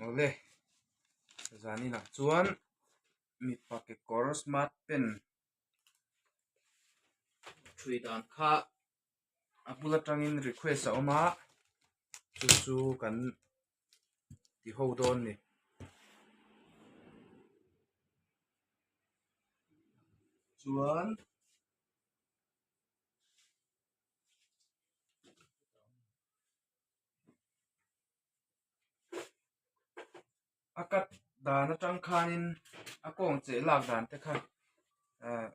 Awle zaninah chuan mipa kekawr smart pen ṭhui dan kha a bul aṭangin request a awm a chu chu kan ti ho dawn a ni. Chuan. A cut dan atang khanin a kawng cheh lak dan te kha ah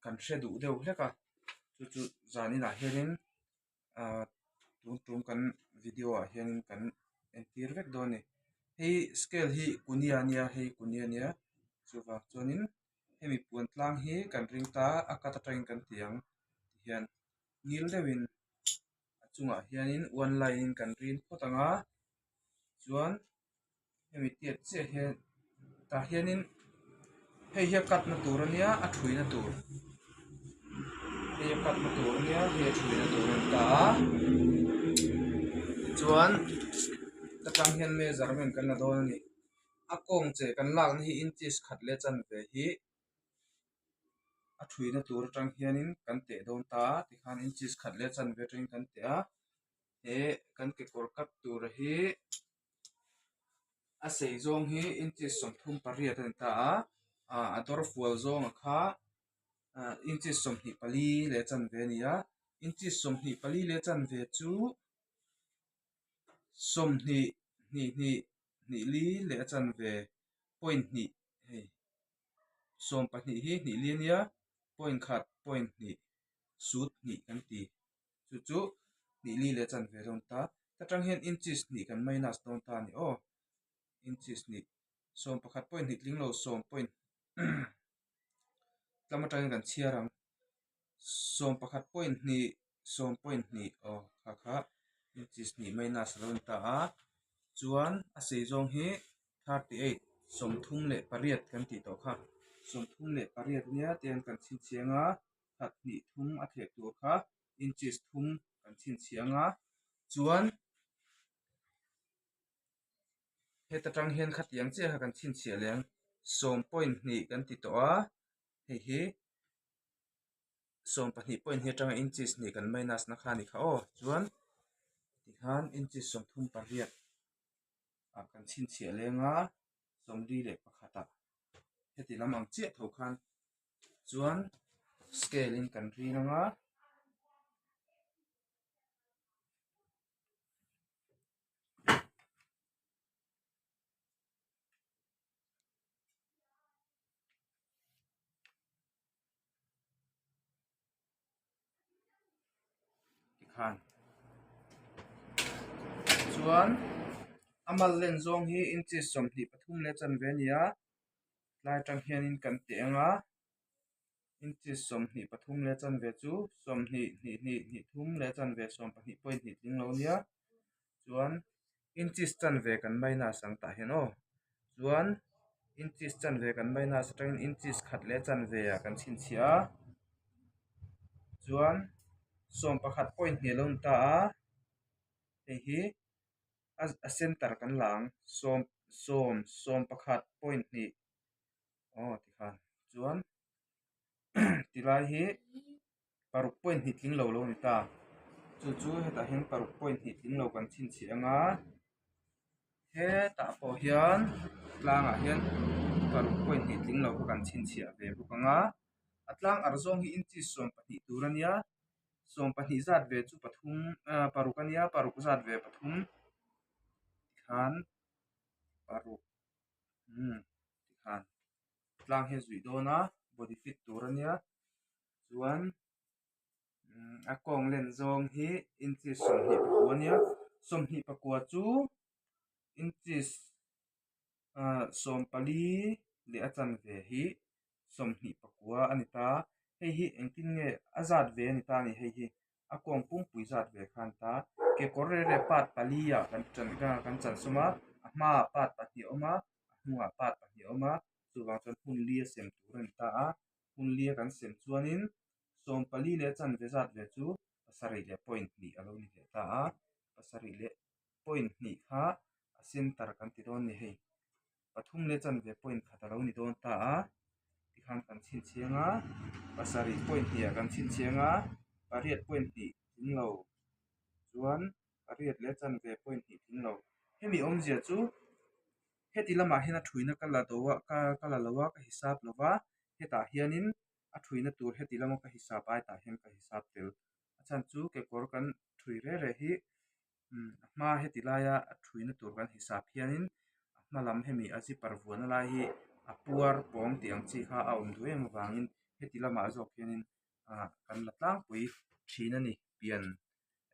kan hre duh deuh hlek a chu chu zan inah hianin ah tun tum kan video ah hianin kan entir vek dawn a ni hei scale hi kunia a nia hei kunia a nia chuvang chuanin hemi puan tlang hi kan ring ta a cut atangin kan ti ang tihian ngil deuhin a chungah hianin one line in kan rin phawt ang a chuan hemi tiat chiah hian tah hianin hei hi a cut na tur ania a thui na tur hei a cut na tur ania hei a thui na tur a ni ta a tichuan ta tang hian measurement kan la dawn a ni a kawng che kan lakna hi inches khat leh chanve hi. A thuina tur atang hianin kan teh dawn ta a tikhan inches khat leh chanve atangin kan teh a he kan kekawr cut tur hi a sei zawng hi inches 38 a ni ta a ah a dawr fual zawng a kha ah inches 24 leh chanve a ni a inches 24 leh chanve chu 20 hnih hnih hnih li leh a chanve point hnih hei. 12 hi hnih li ania point khat point hnih sut hnih kan ti chu chu hnih li leh chanve dawn ta ta tang hian inches hnih kan minus dawn ta a ni aw inches hnih 11 point hnih tling lo sawm point tlama tangin kan chhiar ang 11 point hnih sawm point hnih aw kha kha inches hnih minus a lo ni ta a chuan a sei zawng hi 38 38 kan tih tawh kha 38 nia tiang kan chhinchhiang a khat hnih thum a theh tur kha inches thum kan chhinchhiang a chuan heta tang hian khatiang chiah kha kan chhinchhiah leh ang sawm point hnih kan ti tawh a hei hi 12 point hnih atanga inches hnih kan minus na kha a ni kha aw chuan tikhan inches 38 ah kan chhinchhiah leng a 41 ah heti lam ang chiah tho khan chuan scale in kan rin ang a. Tikhan chuan a mal len zawng hi inches 23 leh chanve a ni a tlai atang hianin kan teh ang a inches 23 leh chanve chu 20 hnih hnih hnih thum leh chanve 12 point hnih tling lo a nia chuan inches chanve kan minus ang tah hian aw chuan inches chanve kan minus atangin inches khat leh chanve ah kan chhinchhiah a chuan 11 point hnih a lo ni ta a hei hi a center kan la ang sawm sawm 11 point hnih aw tikhan chuan tilai hi paruk point hnih tling lo lo a ni ta chu chu hetah hian paruk point hnih tling lo kan chhinchhiah ang a hetah pawh hian tlangah hian paruk point hnih tling lo kha kan chhinchhiah ve bawk ang a a tlang ar zawng hi inches 12 tur a nia 12 zat ve chu pathum ah paruk a nia paruk zat ve pathum tikhan paruk umm tikhan tlang hi a zuih dawn a body fit tur a nia chuan a kawng len zawng hi inches 24 a nia 24 chu inches ah 14 leh a chanve hi 24 a ni ta hei hi engtin nge a zat ve a ni ta a ni hei hi a kawng pumpui zat ve kha a ni ta kekawr reh reh part pali ah kan chan kan chan sawm a a hmaah part pahnih a awm a a hnungah part pahnih a awm a chuvang chuan hmun li a sem tur a ni ta a. Hmun lia kan sem chuanin 14 leh chanve zat ve chu pasarih leh point hnih a lo ni leh ta a, pasarih leh point hnih kha A center kan ti dawn ni hei. Pathum leh chanve point khat a lo ni dawn ta a. Tikhan kan chhinchhiang a, pasarih point hnih ah kan chhinchhiang a, pariat point hnih tling lo chuan pariat leh chanve point hnih tling lo. Hemi awmzia chu heti lamah hian a thuina ka la do a ka ka la lo a ka hisap lo va, hetah hianin a thuina tur heti lama ka hisap ai tah hian ka hisap tel. A chhan chu kekawr kan thui reh reh hi a hma heti laia a thuina tur kan hisap hianin a hma lam hemi a zipper vuahna lai hi a puar pawng tih ang chi kha a awm duh em avangin heti lamah zawk hianin ah kan la tlangpui thin a ni pian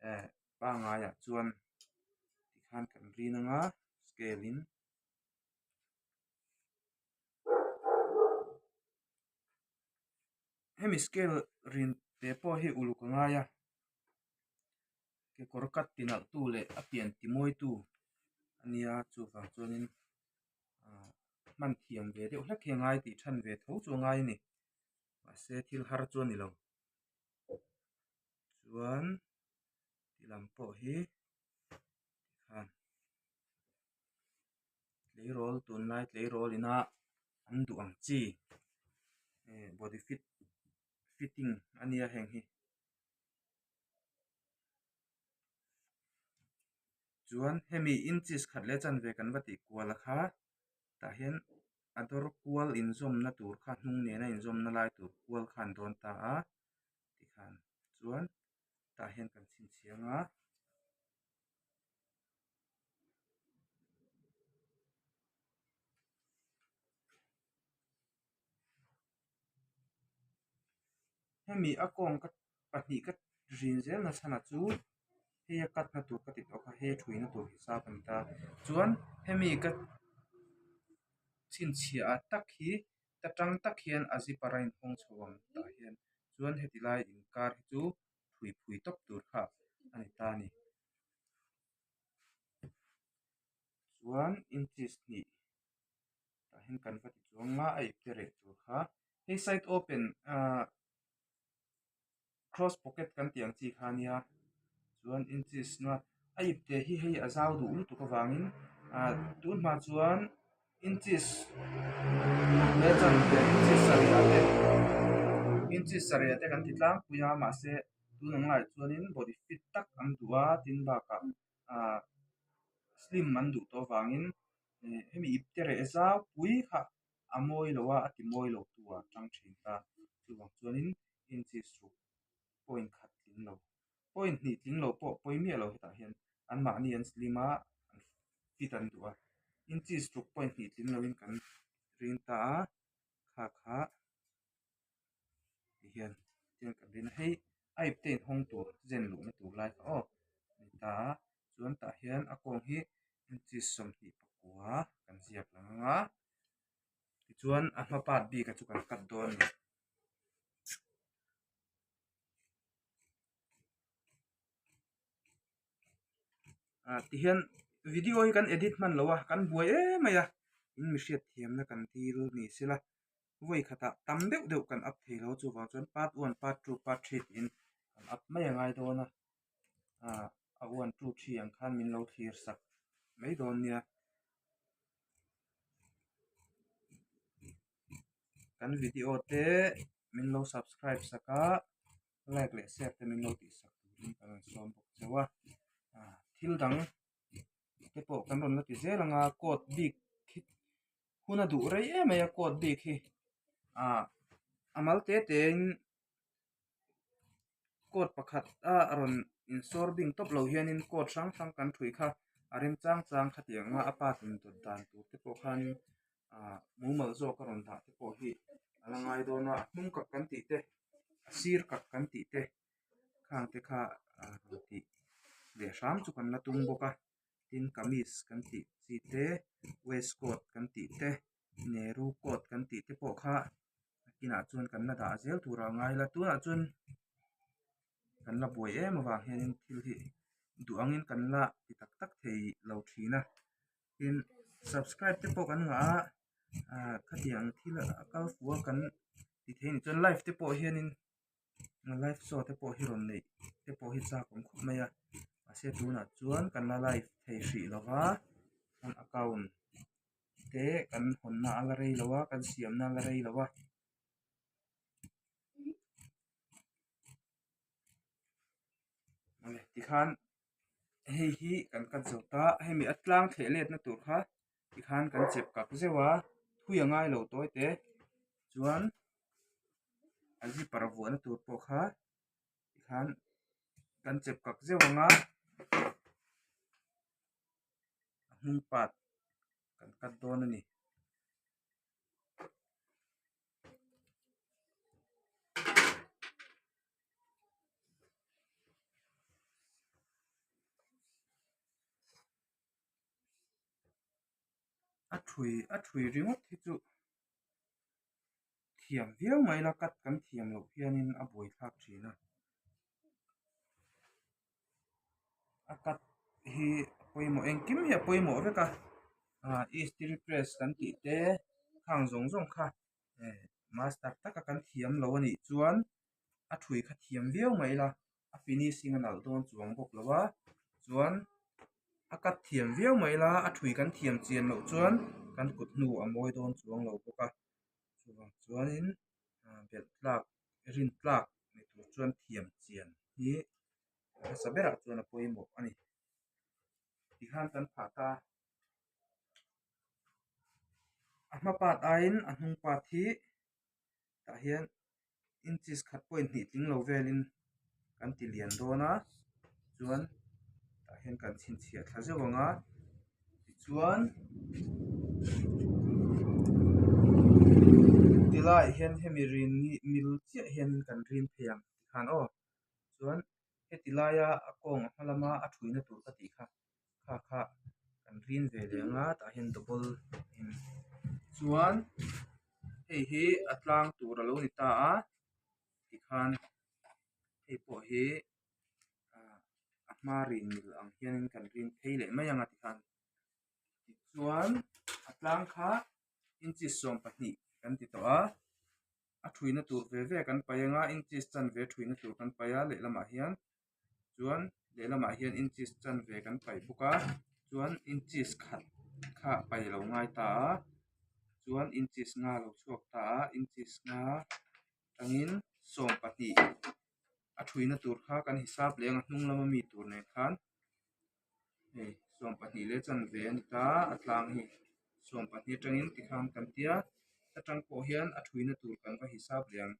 eh pangaiah chuan tikhan kan rin anga scale in. Hemi scale rin te pawh hi uluk a ngai a kekawr cut ti nalh tu leh a pian ti mawi tu a nia chuvang chuanin ah hman thiam ve deuh hlek hi a ngai tih than ve tho chu a ngai a ni mahse thil har chu a ni lo chuan ti lam pawh hi tikhan tleirawl tunlai tleirawl ina an duh ang chi eh body fit fitting a nia heng hi chuan hemi inches khat leh chanve kan va tih kual a kha tah hian a dawr kual inzawmna tur kha hnung nena inzawmna lai tur kual kha an dawn ta a tikhan chuan tah hian kan chhinchhiang a. Hemi a kawng ka pahnih ka rin zel na chhan ah chu hei a cut na tur ka ti tawh kha hei a thui na tur hisap a ni ta chuan hemi ka chhinchhiah ah tak hi ta tang tak hian a zipper a inhawng chho ang tah hian chuan heti lai inkar hi chu thui phui tawp tur kha a ni ta a ni. Chuan inches hnih tah hian kan va ti chuang a a ipte reh tur kha hei side open ahh cross pocket kan tih ang chi kha ania chuan inches na a ipte hi hei a zau duh lutuk avangin ahh tun hma chuan inches leh chanve inches sarih ah te inches sarih ah te kan ti tlangpui a mahse tun ang laiah chuanin body fit tak an duh a tin bakah ahh slim an duh tawh avangin eh hemi ipte reh zau pui kha a mawi lo a a ti mawi lo tu ah a tang thin ta chuvang chuanin inches ruk point khat tling lo point hnih tling lo pawh pawi miah lo hetah hian anmahni an slim a an fit an duh a inches ruk point hnih tling lo in kan ring ta a kha kha ti hian tihian kan rin a hei a ipte inhawng tur zen luhna tur lai kha aw a ni ta a chuan tah hian a kawng hi inches 25 kan ziak lang ang a tichuan a hma part bik a chu kan cut dawn a ni. Ah tihian video hi kan edit hman lo a kan buai em mai a in mi hriat thiamna kan dil ni sela vawi khatah tam deuh deuh kan up thei lo chuvang chuan part one part two part three tiin kan up mai a ngai dawn a ah a one two three ang khan min lo thlir sak mai dawn nia. Kan video te min lo subscribe sak a like leh share te min lo tih sak turin kan rawn sawm bawk cheu a ah thil dang te pawh kan rawn la ti zel ang a coat bik khi hun a duh rei em mai a coat bik hi ah a mal te te in coat pakhat a rawn insawr bing tawp lo hianin coat hrang hrang kan ṭhui kha a remchang chang khatiang a a part indawt dan tur te pawh khanin ah mumal zawk a rawn dah te pawh hi a la ngai dawn a a hnung kak kan tih te a sir kak kan tih te khang te kha ah rawn tih leh hram chu kan la tum bawk a tin kamis kan tih chi te waistcoat kan tih te nehru coat kan tih te pawh kha nakinah chuan kan la dah zel tur a ngai la tunah chuan kan la buai em avang hianin thil hi duh angin kan la ti tak tak thei lo thin a tin subscribe te pawh kan ngah a ah khatiang thil a kal fuh a kan ti thei a nih chuan live te pawh hianin live show te pawh hi rawn neih te pawh hi chak awm khawp mai a mahse tunah chuan kan la live thei hrih lo va. Kan account te kan hawnna a la rei lo a kan siamna a la rei lo a. Awle tikhan hei hi kan cut zo ta hemi a tlang thleh letna tur kha tikhan kan chep kak zeuh a thui a ngai lo tawi te chuan a zipper vuahna tur pawh kha tikhan kan chep kak zeuh ang a a hnung part kan cut dawn a ni. A thui a thui ringawt hi chu thiam viau mai la cut kan thiam loh hianin a buaithlak thin a a cut hi a pawimawh engkim hi a pawimawh vek a ah istiri press kan tih te khang zawng zawng kha eh master taka kan thiam lo a nih chuan a thui kha thiam viau mai la a finishing a nalh dawn chuang bawk lo a chuan a cut thiam viau mai la a thui kan thiam chian loh chuan kan kut hnu a mawi dawn chuang lo bawk a chuvang chuanin ah belh tlak rin tlak ni tur chuan thiam chian hi a hmasa berah chuan a pawimawh a ni tikhan kan phah ta a hma part aiin a hnung part hi tah hian inches khat point hnih tling lo velin kan ti lian dawn a chuan tah hian kan chhinchhiah thla zeuh ang a tichuan tilaiah hian hemi rin mil chiah hian kan rin phei ang tikhan aw chuan heti laia a kawng a hma lama a thuina tur ka tih kha kha kha kan rin ve leh ang a tah hian double in chuan hei hi a tlang tur a lo ni ta a tikhan hei pawh hi ah a hma rin mil ang hianin kan rin phei leh mai ang a tikhan tichuan a tlang kha inches 12 kan ti tawh a. A thuina tur ve ve kan paih anga inches chanve thuina tur kan paih a lehlamah hian chuan lehlamah hian inches chanve kan paih bawk a chuan inches khat kha paih lo ngai ta a chuan inches nga lo chhuak ta a inches nga tangin 12 a thuina tur kha kan hisap leh ang a hnung lama mi tur nen khan hei 12 leh chanve a ni ta a tlang hi 12 atangin tikhan kan tia atang pawh hian a thuina tur kan va hisap leh ang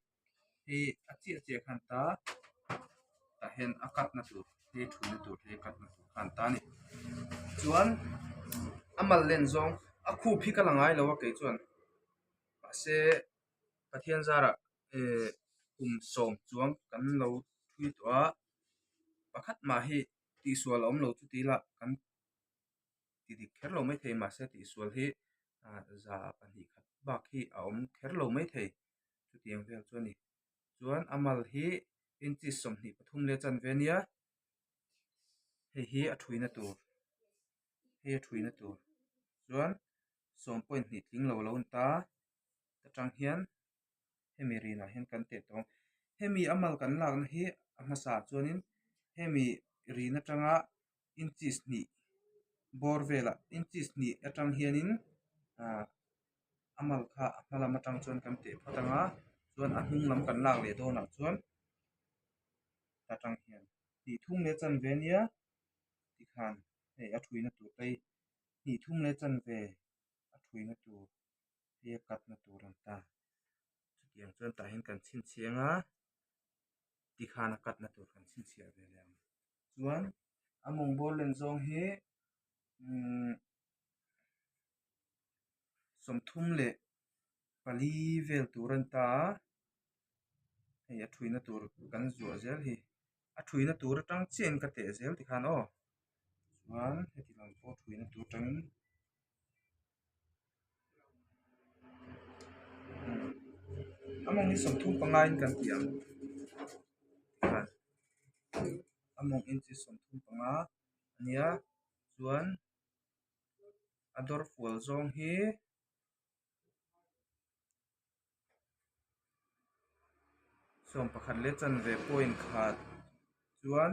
hei a chiah chiah khan ta tah hian a cut na tur hei thuina tur hei a cut na tur khan ta a ni chuan a mal len zawng a khup hi ka la ngai lo a kei chuan mahse Pathian zarah eh kum sawm chuang kan lo thui tawh a pakhat mah hi tihsual a awm lo chu ti ila kan ti dik kher lo maithei mahse tihsual hi ah za pahnih khat bak hi a awm kher lo maithei chutiang vel chu a ni chuan a mal hi inches 23 leh chanve a nia hei hi a thuina tur hei a thuina tur chuan sawm point hnih tling lo lo a ni ta atang hian hemi rinah hian kan teh tawh ang hemi a mal kan lakna hi a hmasa ah chuanin hemi rin atanga inches hnih bawr velah inches hnih atang hianin ah a mal kha a hma lam atang chuan kan teh phawt ang a chuan a hnung lam kan lak leh dawnah chuan atang hian hnih thum leh chanve ania tikhan hei a thuina tur te hi hnih thum leh chanve a thuina tur hei a cut na tur an ta chutiang chuan tah hian kan chhinchhiah ang a tikhan a cut na tur kan chhinchhiah ve leh ang chuan a mawng bawr len zawng hi umm 34 vel tur a ni ta a hei a thuina tur kan zuah zel hi a thuina tur atang chiahin ka teh zel tikhan aw chuan heti lam pawh thuina tur atangin. A mawng hi 35 in kan ti ang a mawng inches 35 a nia chuan a dawr fual zawng hi 11 leh chanve point khat chuan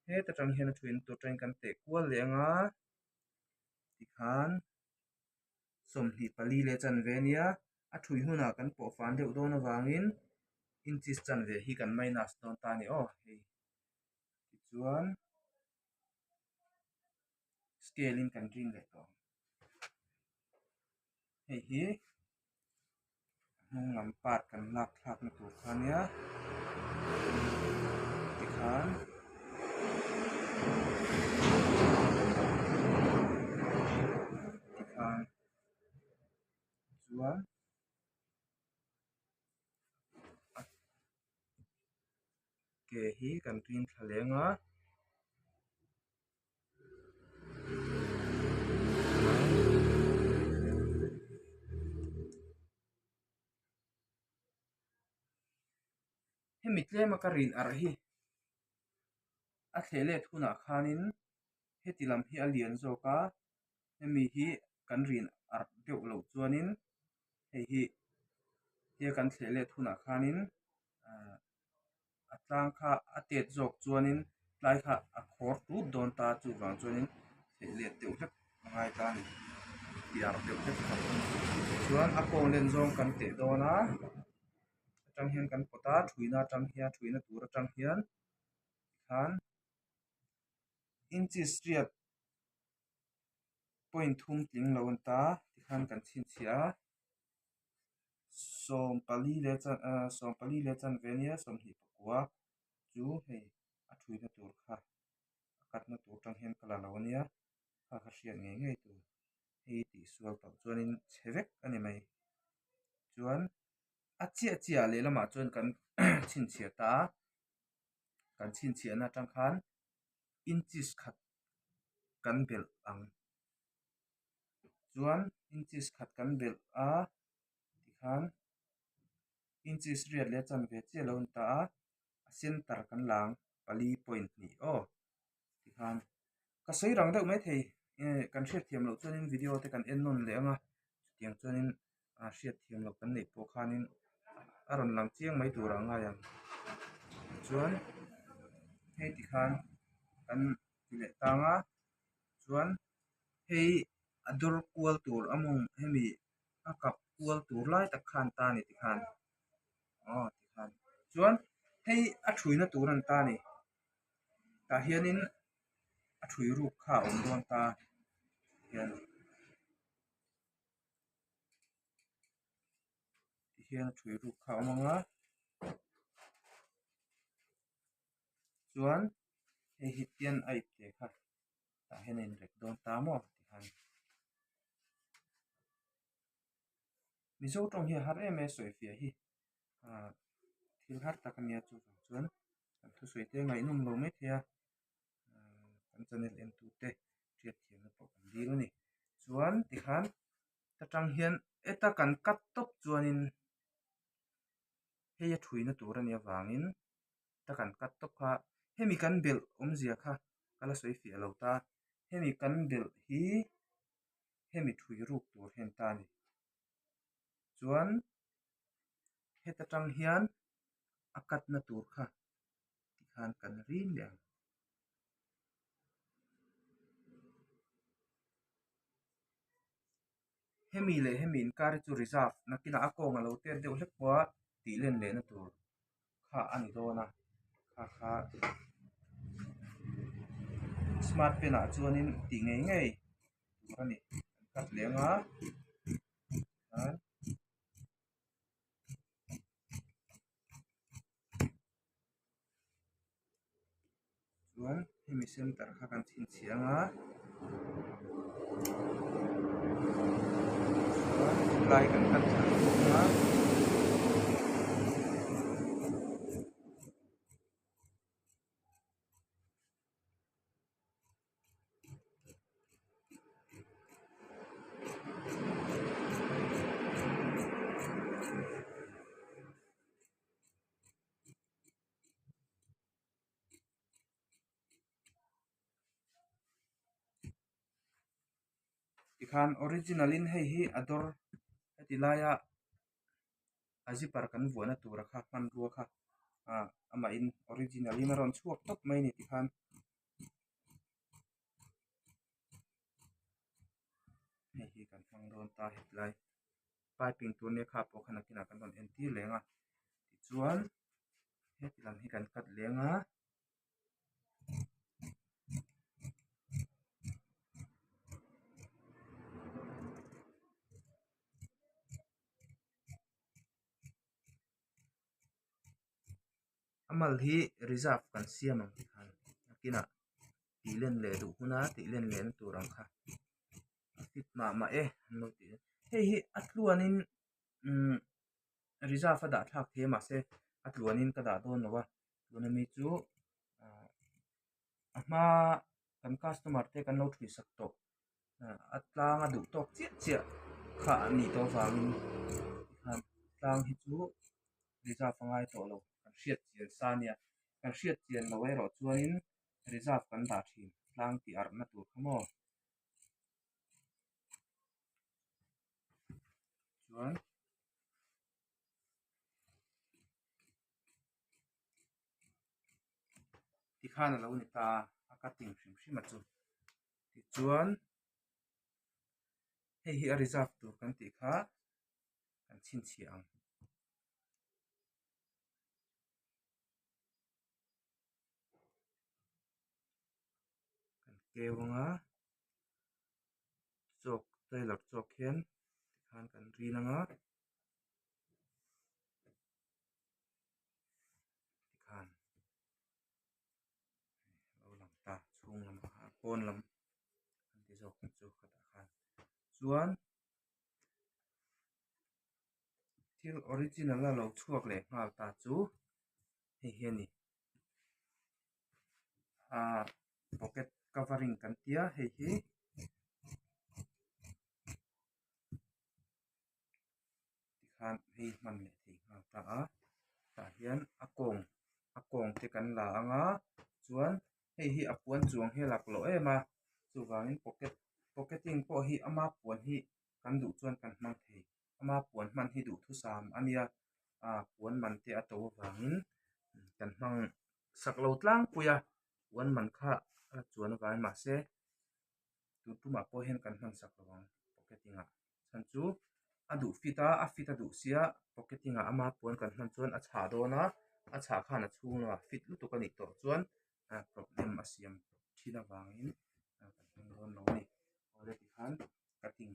heta tang hian a thuin tur atangin kan teh kual leh ang a. Tikhan 24 leh chanve a nia, a thui hunah kan pawh fan deuh dawn avangin inches chanve hi kan minus dawn ta a ni aw hei. Tichuan scale in kan rin leh tawh ang. Hei hi hnung lam part kan lak thlak na tur kha ania tikhan tikhan chuan a ke hi kan rin thla leng a. Hemi tlema ka rin arh hi a thleh let hunah khanin heti lam hi a lian zawk a, hemi hi kan rin arh deuh loh chuanin hei hi tia kan thleh let hunah khanin ahh. a tlang kha a tet zawk chuanin tlai kha a khawr tut dawn ta chuvang chuanin theih let deuh hlek a ngai ta a ni piar deuh hlek kha chuan a kawn len zawng kan teh dawn a atang hian kan pawt a thuina atang hian thuina tur atang hian tikhan inches riat point thum tling lo a ni ta tikhan kan chhinchhiah a. 44 leh chanve ania 24 chu hei a thuina tur kha a katna tur tang hian ka la lo ania kha kha hriat ngei ngei tur hei tihsual tawh chuanin chhe vek a ni mai chuan a chiah chiah lehlamah chuan kan chhinchhiah ta a kan chhinchhiahna atang khan inches khat kan belh ang. Chuan inches khat kan belh a tikhan inches riat leh chanve chiah lo ni ta a a center kan la ang pali point hnih aw tikhan ka sawi rang deuh maithei eh kan hriatthiam loh chuanin video te kan en nawn leh ang a chutiang chuanin a hriatthiam loh kan neih pawh khanin a rawn lang chiang mai tur ah a ngai ang tichuan hei tikhan kan ti leh tang a chuan hei a dawr kual tur a mawng hemi a kap kual tur lai tak khan ta a ni tikhan aw tikhan chuan hei a thuina tur a ni ta a ni tah hianin a thui ruk kha a awm dawn ta hian tihian a thui ruk kha a awm ang a chuan hei hi tian a ipte kha tah hian a inrek dawn ta maw tikhan Mizo tawng hi a har em em sawifiah hi ah thil har tak a nia chuvang chuan kan thusawi te ngaihnawm lo mai thei a ah kan channel en tu te hriatthiamna pawh kan dil a ni chuan tikhan ta tang hian heta kan cut tawp chuanin hei a thuina tur a nih avangin ta kan cut tawp kha hemi kan belh awmzia kha ka la sawi fiah lo ta hemi kan belh hi hemi thui ruk tur hian ta a ni chuan heta tang hian a cut na tur kha tikhan kan rin leh ang. Hemi leh hemi inkar hi chu reserve nakinah a kawng a lo tet deuh hlek pawh a tih len lehna tur kha a ni dawn a kha kha smart pen ah chuanin tih ngei ngei tur a ni an cut leh ang a chuan. Chuan hemi center kha kan chhinchhiah ang a chuan lai kan cut thla leh bawk ang a. Tikhan original in hei hi a dawr heti laia a zipper kan vuahna tura kha hmanrua kha ah amah in original in a rawn chhuak tawp mai a ni tikhan. Hei hi kan hmang dawn ta hetlai piping tur nia kha pawh kha nakinah kan rawn entir leng a tichuan heti lam hi kan cut leng a. A mal hi reserve kan siam ang tih khan nakinah tih len leh duh huna tih len lehna tur ang kha a fit mah mah e an lo ti a hei hi a tluanin umm reserve a dah thlak thei a mahse a tluanin ka dah dawn lo a tuna mi chu ah a hma kan customer te kan lo thui sak tawh a tlang a duh tawk chiah chiah kha an nih tawh avangin tikhan tlang hi chu reserve a ngai tawh lo kan hriat chian sa ania kan hriat chian loh erawh chuanin reserve kan dah thin tlang tih arhna tur kha maw chuan. Tikhan a lo ni ta a, a cutting hrim hrim a chu. Tichuan hei hi a reserve tur kan tih kha kan chhinchhiah ang. Kan keu anga chalk tailor chalk hian tikhan kan rin anga. Tikhan lo lang ta chhung lam kha pawn lam an ti zawk ang chu khatah khan chuan thil original a lo chhuak leh nghal ta chu hei hi a ni ah pocket covering kan tia hei hi. Tikhan hei hman leh thei nghal ta a tah hian a kawng a kawng te kan la ang a chuan hei hi a puan chuang hi a laklawh em a chuvangin pocket pocketing pawh hi ama puan hi kan duh chuan kan hmang thei ama puan hman hi duhthusam a nia ah puan man te a to avangin kan hmang sak lo tlangpui a puan man kha a chuan avangin mahse tun tumah pawh hian kan hman sak lo ang pocketing ah. Chhan chu a duh fit a, a fit a duh sia pocketing ah ama puan kan hman chuan a chhah dawn a, a chhah khan a chhung lamah fit lutuk a nih tawh chuan problem a siam thin avangin kan hmang dawn lo a ni. Awle tikhan cutting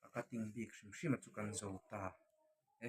a cutting bik hrim hrim a chu kan zo ta e.